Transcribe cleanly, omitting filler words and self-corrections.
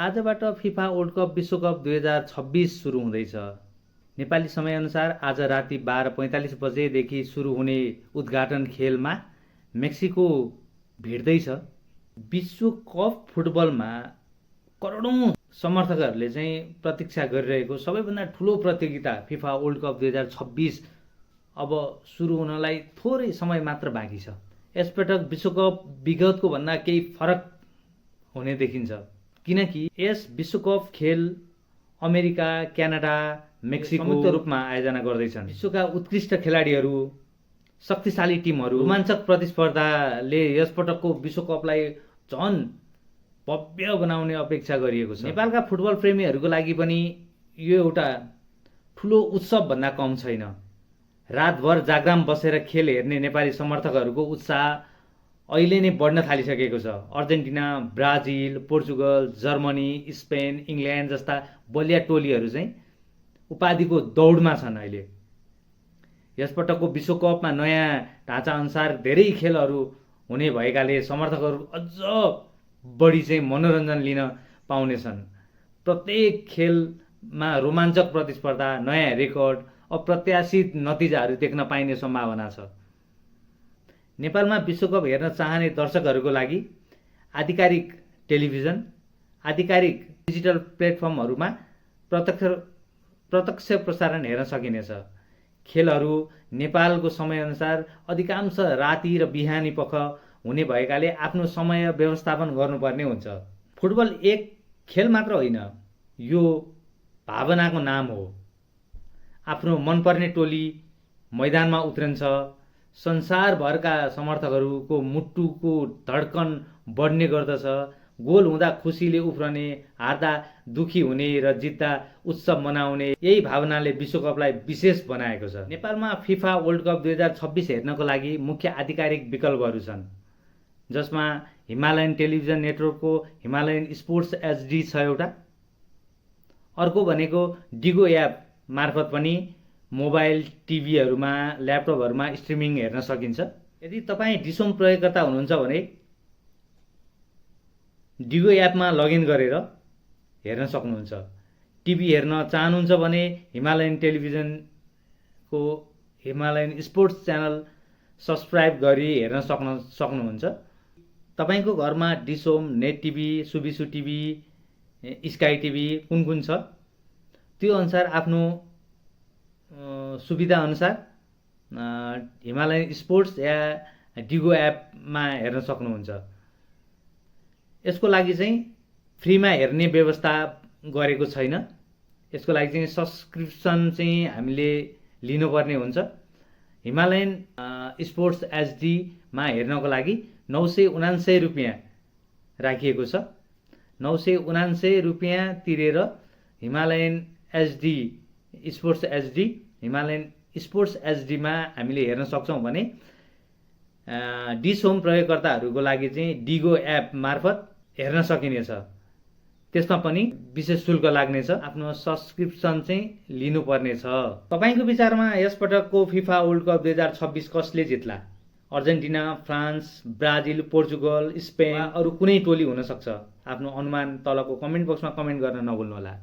आजबाट FIFA world cup विश्वकप 2026 सुरु हुँदैछ। नेपाली समयअनुसार आज राति 12:45 बजेदेखि सुरु हुने उद्घाटन खेलमा मेक्सिको भिड्दैछ। विश्वकप फुटबलमा करोडौं समर्थकहरूले चाहिँ प्रतीक्षा गरिरहेको सबैभन्दा ठुलो प्रतियोगिता फिफा वर्ल्ड कप 2026 अब सुरु हुनलाई थोरै समय मात्र बाँकी छ। यसपटक विश्वकप विगतको भन्दा केही फरक हुने देखिन्छ, किनकि यस विश्वकप खेल अमेरिका, क्यानाडा, मेक्सिको संयुक्त रूपमा आयोजना गर्दैछन्। विश्वका उत्कृष्ट खेलाडीहरू, शक्तिशाली टिमहरू, रोमाञ्चक प्रतिस्पर्धाले यसपटकको विश्वकपलाई झन भव्य बनाउने अपेक्षा गरिएको छ। नेपालका फुटबल प्रेमीहरूको लागि पनि यो एउटा ठुलो उत्सव भन्दा कम छैन। रातभर जाग्राम बसेर खेल हेर्ने नेपाली समर्थकहरूको उत्साह अहिले नै बढ्न थालिसकेको छ। Argentina, Brazil, Portugal, Germany, Spain, England जस्ता बलिया टोलीहरू चाहिँ उपाधिको दौडमा छन्। अहिले यसपटकको विश्वकपमा नयाँ ढाँचाअनुसार धेरै खेलहरू हुने भएकाले समर्थकहरू अझ बढी चाहिँ मनोरञ्जन लिन पाउनेछन्। प्रत्येक खेलमा रोमाञ्चक प्रतिस्पर्धा, नयाँ रेकर्ड, अप्रत्याशित नतिजाहरू देख्न पाइने सम्भावना छ। नेपालमा विश्वकप हेर्न चाहने दर्शकहरूको लागि आधिकारिक टेलिभिजन, आधिकारिक डिजिटल प्लेटफर्महरूमा प्रत्यक्ष प्रसारण हेर्न सकिनेछ। खेलहरू नेपालको समयअनुसार अधिकांश राति र बिहानी पख हुने भएकाले आफ्नो समय व्यवस्थापन गर्नुपर्ने हुन्छ। फुटबल एक खेल मात्र होइन, यो भावनाको नाम हो। आफ्नो मनपर्ने टोली मैदानमा उत्रन्छ, संसारभरका समर्थकहरूको मुटुको धड्कन बढ्ने गर्दछ। गोल हुँदा खुसीले उफ्रने, हार्दा दुखी हुने र जित्दा उत्सव मनाउने, यही भावनाले विश्वकपलाई विशेष बनाएको छ। नेपालमा फिफा वर्ल्ड कप 2026 हेर्नको लागि मुख्य आधिकारिक विकल्पहरू छन्, जसमा हिमालयन टेलिभिजन नेटवर्कको हिमालयन स्पोर्ट्स एचडी छ एउटा। अर्को भनेको डिगो एप मार्फत पनि मोबाइल टिभीहरूमा, ल्यापटपहरूमा स्ट्रिमिङ हेर्न सकिन्छ। यदि तपाईँ डिसोम प्रयोगकर्ता हुनुहुन्छ भने डिगो एपमा लगइन गरेर हेर्न सक्नुहुन्छ। टिभी हेर्न चाहनुहुन्छ भने हिमालयन टेलिभिजनको हिमालयन स्पोर्ट्स च्यानल सब्सक्राइब गरी हेर्न सक्नुहुन्छ। तपाईँको घरमा DishHome, Net TV, Subisu TV, Sky TV कुन छ, त्यो अनुसार आफ्नो सुविधा अनुसार हिमालयन स्पोर्ट्स या डिगो एपमा हेर्न सक्नुहुन्छ। यसको लागि चाहिँ फ्रीमा हेर्ने व्यवस्था गरेको छैन। यसको लागि चाहिँ सब्सक्रिप्सन चाहिँ हामीले लिनुपर्ने हुन्छ। हिमालयन स्पोर्ट्स एचडीमा हेर्नको लागि 979 रुपियाँ राखिएको छ। 979 रुपियाँ तिरेर Himalayan HD sports HD, Himalayan sports एचडीमा हामीले हेर्न सक्छौँ भने डिसोम प्रयोगकर्ताहरूको लागि चाहिँ डिगो एप मार्फत हेर्न सकिनेछ। त्यसमा पनि विशेष शुल्क लाग्नेछ। आफ्नो सब्सक्रिप्सन चाहिँ लिनुपर्नेछ। तपाईँको विचारमा यसपटकको फिफा वर्ल्ड कप 2026 कसले जित्ला? Argentina, France, Brazil, Portugal, Spain, अरू कुनै टोली हुन सक्छ। आफ्नो अनुमान तलको कमेन्ट बक्समा कमेन्ट गर्न नभुल्नुहोला।